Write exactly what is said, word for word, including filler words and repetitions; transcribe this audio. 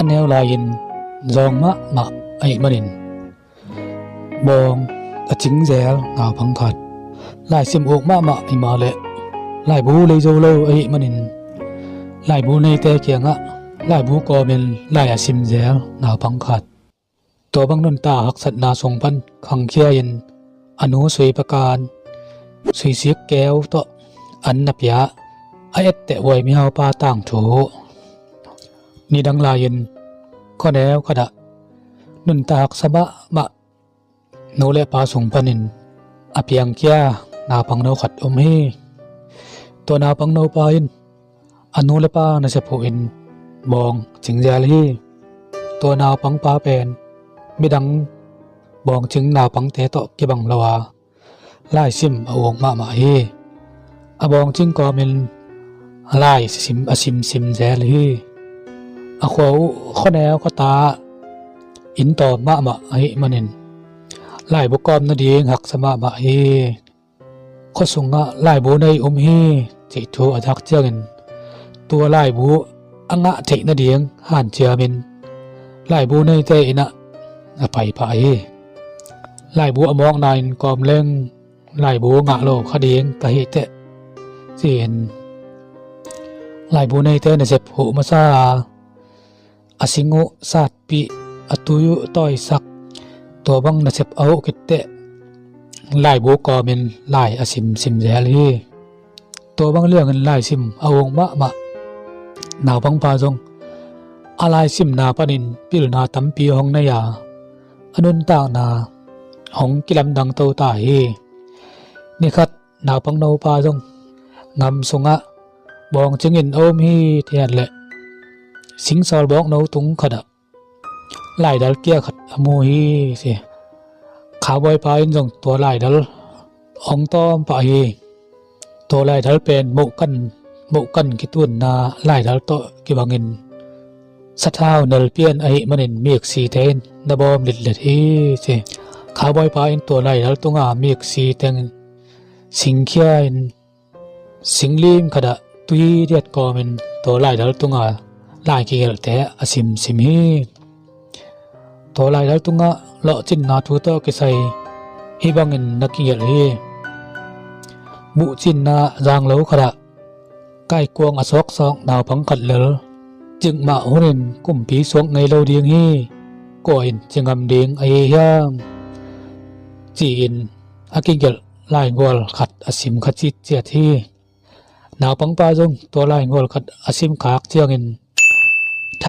Neu lai-in zawng mahmah ahih manin bawng a cingzel naupang khat, laisim uk mahmah himah leh laibu lei zo lo ahih manin laibu neite kiangah laibu kawmin lai a simzel naupang khat, tua bang nuntak haksatna sung pan khangkhia-in a nu sui pakan suisik keu tawh an na pia a etteh huai mihaupa tangthu. Nidang lai-in khuaneu khatah nuntak haksa mahmah nu le pa sung panin a piangkhia naupangno khat om hi. Tua naupangno pa in a nu le pa nasep huhin bawng cingzel hi. Tua naupangpa pen midang bawngcing naupangte tawh kibang lo a, laisim a uk mahmah hi. A bawngcing kawmin lai a simsim zel hi. A khua uh khuaneu khuata inn tawm mahmah ahih manin laibu kawm nading haksa mahmah hi. Khua sungah laibu nei um hi cih thu a zak ciangin tua laibu a ngah theih nading hanciamin laibu neite innah a paipah hi. Laibu a mawkna in kawm leng laibu ngah lo kha ding ka hi teh, ci-in laibu neite nasep huh masa a, a sing uh satpih, a tui uh tawisak, tua bang nasep a huh khit teh laibu kawmin lai a simsim zel hi. Tua bang liangin laisim a uk mahmah naupangpa zong a laisimna panin pilna tampi hong nei a, a nuntakna hong kilamdang to ta hi. Nikhat naupangnopa zong ngam sungah bawngcingin a um hi thiat leh singsawlbawk no tung khatah laidal kia khat a mu hi, ci. Khaubawipa in zong tua laidal hong tawm pah hi. Tua laidal pen mohkan mohkan kitunna laidal tawh kibangin sathau nelpian ahih manin miksite in na bawm litlet hi, ci. Khaubawipa in tua laidal tunga miksi tengin singkhia in singlim khatah tui diat kawmin tua laidal tunga lai kigelhte a simsim hi. Tua laidal tungah lawhcinna thu tawh kisai hih bangin na kigelh hi. Buhcinna zanglo khatah kaikuang a sawksawk naupang khat lel cikmah hunin kumpi suak ngei lo ding hi. Kua in ci ngam ding ahi hiam? Ci-in a kigelh laigual khat a sim kha citciat hi. Naupangpa zong tua laigual khat a simkhak ciangin